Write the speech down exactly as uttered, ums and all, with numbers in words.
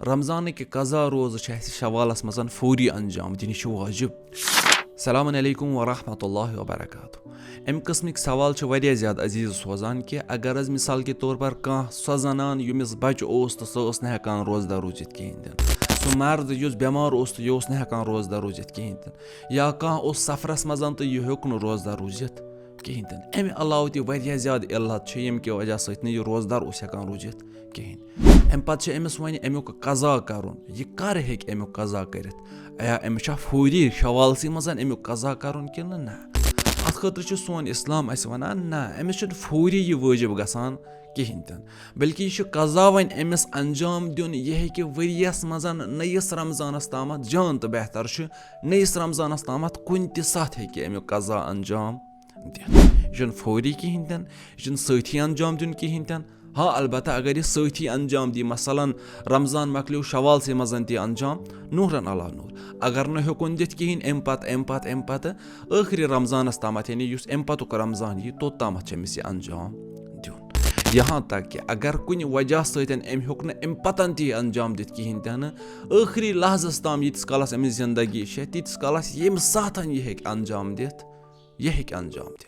رمضانٕکۍ قضا روزٕ چھِ اَسہِ شوالَس منٛز فوری انجام دِنۍ، یہِ چھُ واجب۔ السلام علیکم ورحمۃ اللہ وبرکاتہ۔ اَمہِ قٕسمٕکۍ سوال چھِ واریاہ زیادٕ عزیٖز سوزان کہِ اگر حظ مثال کے طور پر کانٛہہ سۄ زنان ییٚمِس بچہٕ اوس تہٕ سۄ ٲس نہٕ ہٮ۪کان روزدار روٗزِتھ کِہیٖنۍ تہِ نہٕ، سُہ مرد یُس بٮ۪مار اوس تہٕ یہِ اوس نہٕ ہٮ۪کان روزدار روٗزِتھ کِہیٖنۍ تہِ نہٕ، یا کانٛہہ اوس سفرس منٛز تہٕ یہِ ہیوٚک نہٕ روزدار روٗزِتھ کِہیٖنۍ تہِ نہٕ۔ اَمہِ علاوٕ تہِ واریاہ زیادٕ علت چھِ ییٚمہِ کہِ وجہ سۭتۍ نہٕ یہِ روزدار اوس ہٮ۪کان روٗزِتھ کِہیٖنۍ۔ اَمہِ پتہٕ چھِ أمِس وۄنۍ اَمیُک قضا کرُن۔ یہِ کر ہیٚکہِ اَمیُک قضا کٔرِتھ؟ یا أمِس چھا فوری شوالسٕے منٛز اَمیُک قضا کرُن کِنہٕ نہ؟ اَتھ خٲطرٕ چھُ سون اسلام اَسہِ وَنان، نہ، أمِس چھُنہٕ فوری یہِ وٲجِب گژھان کِہیٖنۍ تہِ نہٕ، بلکہِ یہِ چھُ قضا وۄنۍ أمِس انجام دیُن۔ یہِ ہیٚکہِ ؤریَس منٛز نٔیِس رمضانَس تامَتھ، جان تہٕ بہتر چھُ نٔیِس رمضانَس تامَتھ کُنہِ تہِ ساتہٕ ہیٚکہِ اَمیُک قضا انجام دِتھ۔ یہِ چھُنہٕ فوری کِہیٖنۍ تہِ نہٕ، یہِ چھُنہٕ سۭتھی انجام دیُن کِہیٖنۍ تہِ نہٕ۔ ہاں، البتہ اگر یہِ سۭتھی انجام دی، مثلاً رمضان مۄکلیو، شوالسٕے منٛز دی انجام، نوٗرن علا نوٗر۔ اگر نہٕ ہیوٚکُن دِتھ کِہیٖنۍ، اَمہِ پتہٕ، اَمہِ پتہٕ، اَمہِ پتہٕ، ٲخری رمضانس تامَتھ، یعنی یُس اَمہِ پتُک رمضان یی، توٚت تامَتھ چھِ أمِس یہِ انجام دیُن۔ یہاں تک کہ اگر کُنہِ وجہ سۭتۍ أمۍ ہیوٚک نہٕ اَمہِ پتَن تہِ یہِ انجام دِتھ کِہیٖنۍ تہِ نہٕ، ٲخری لحظس تام، ییٖتِس کالس أمِس زندگی چھےٚ، تیٖتِس کالس ییٚمہِ ساتَن یہِ ہیٚکہِ انجام دِتھ، یہِ ہیٚکہِ انجام دِتھ۔